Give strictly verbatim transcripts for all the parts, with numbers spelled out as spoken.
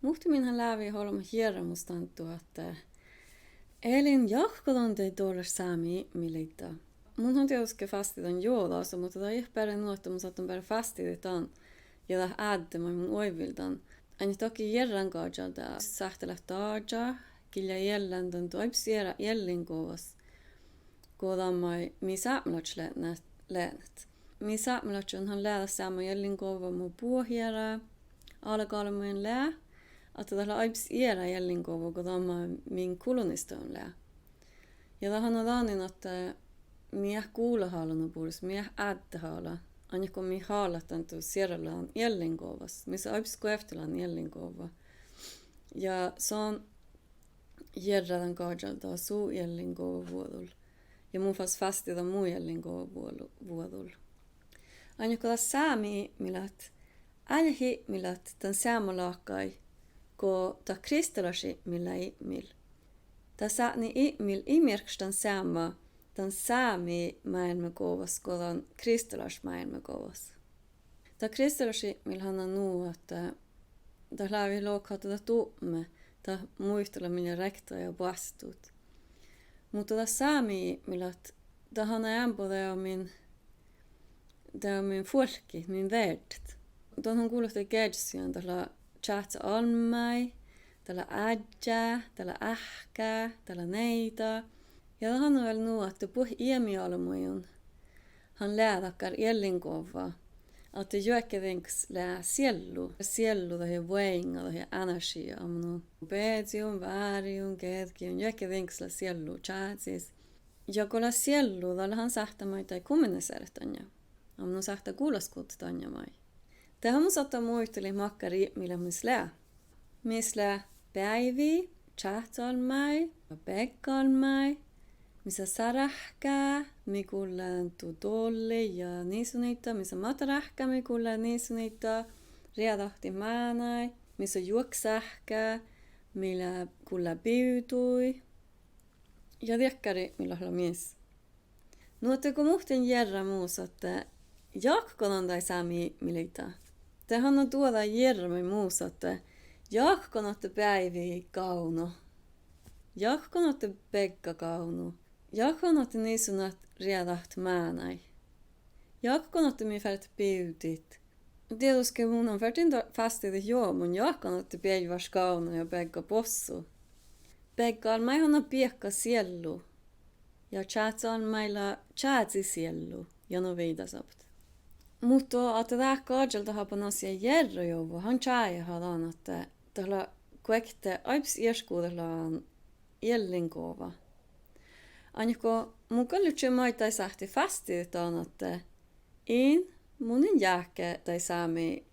Muhtumin han lávejit olbmot jearramus dan duttu ahte, eh, elin jahkadon daid dološ sámi ipmiliidda. Mun han dieđusge fástidan jođasa, muhto dat ii leat nu ahte mun sáhtán beare fástidit dan ja dat áddet maid mun oaivvildan. Ainnas dohko jearrán gažalda sáhttá leat dáža, gii lea eallán dan duttu áibbas eará eallinguovvas go dan maid mii sápmelaččat leat-, leat-, mii sápmelaččain han lea dat seamma eallinguovva mo buot eará álgoálbmogiin lea, ahte dat lea áibbas eará eallinguovva go dan maid min kolonistašuvdna lea. Ja dat han lea danin ahte mii eat gula hala nu bures, mii eat áddet hala, ainnas go mii halat dan duttu sierralan eallinguovvas, mis lea áibbas guovttelan eallinguovva. Ja son jearrá dan gažalda su eallinguovvavuođul. Ja mun fas fástidan mu eallinguovvavuođ-, vuođul. Ainnas go dat sámi ipmil leat, eai ipmil leat dan seamma láhkai go dat kristtalaš ipmil lea ipmil. Dat sátni ipmil ii mearkkaš dan seamma dan sámi máilmmigoavvas go dan kristtalaš máilmmigoavvas. Dat kristtalaš ipmil han lea nu ahte dat lávejit lohkat ahte dat dubme, dat muitalat mii lea reakta ja boastut. Muhto dat sámi ipmil leat, dat han eambbo dego min, dego min fuolkkit, min verddet. Don han gullat daid geažassii, dat lea čáhcá almmái, dat lea áddjá, dat lea áhkká, dat lea nieida. Ja dat han vel nu ahte buot eamiálbmogiin han lea dakkár eallinguovva ahte juohke diŋggas lea siellu. Siellu dahje vuoiŋŋa dahje energiija, amma nu beaziiguin, váriiguin, geađgiiguin, juohke diŋggas lea siellu čázis. Ja go lea siellu, dalle han sáhttá maid daid kommuniseret dainna. Amma nu sáhttá gulaskuddat dainna maid. De han mun sáhtán muitalit makkár ipmil leat mis lea. Mis lea beaivi, čáhcá almmái, beggá almmái, mis lea sáráhkká, mii gullá dan duttu dolli ja nissuniidda, mis lea mataráhkká, mii gullá nissuniidda, riegádahttit mánáid, mis lea juoksáhkká, mii lea, gullá bivdui. Ja dakkár ipmil leat mis. Nu ahte go muhtin jearrá mus ahte jáhkán daid sámi ipmiliidda, de han duođa jearrá maid mus ahte jáhkán ahte beaivi gávdno, jáhkán ahte begga gávdno, jáhkán ahte nissunat riegádahttit mánáid, jáhkán ahte mii fertet bivdit. Dieđusge mun han ferten da-, fástidit juo, mun jáhkán ahte beaivváš gávdno ja begga bossu. Begga almmái han lea biekka siellu. Ja čáhcá almmái lea čázi siellu ja nu viidáseappot. Muhto ahte dát gažaldat oba nasiid jearrá juvvo, han čájeha dan ahte dat lea guokte áibbas iešguđetlágan eallinguovva. Ainnas go mun gal livččen maid daid sáhttit fástidit dan ahte in, mun in jáhke daid sámi,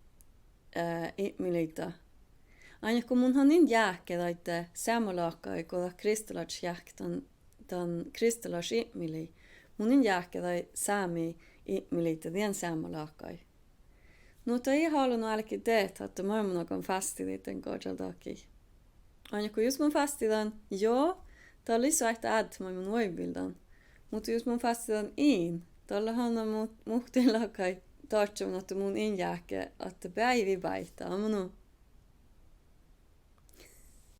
eh, ipmiliidda. Ainnas go mun han in jáhke daidda seamma láhkai go dat kristtalaš jáhket dan, dan kristtalaš ipmiliid. Mun in jáhke daid sámi ipmiliidda dien seamma láhkai. Nu ahte ii hálo nu álki dieđt ahte maid mun galggan fástidit dan gažaldahkii. Ainnas go jus mun fástidan juo, dalle ii soaitá áddet maid mun oaivvildan. Muhto jus mun fástidan in, dalle han mu-, muhtin láhkai dadjavun ahte mun in jáhke ahte beaivi báitá, amma nu.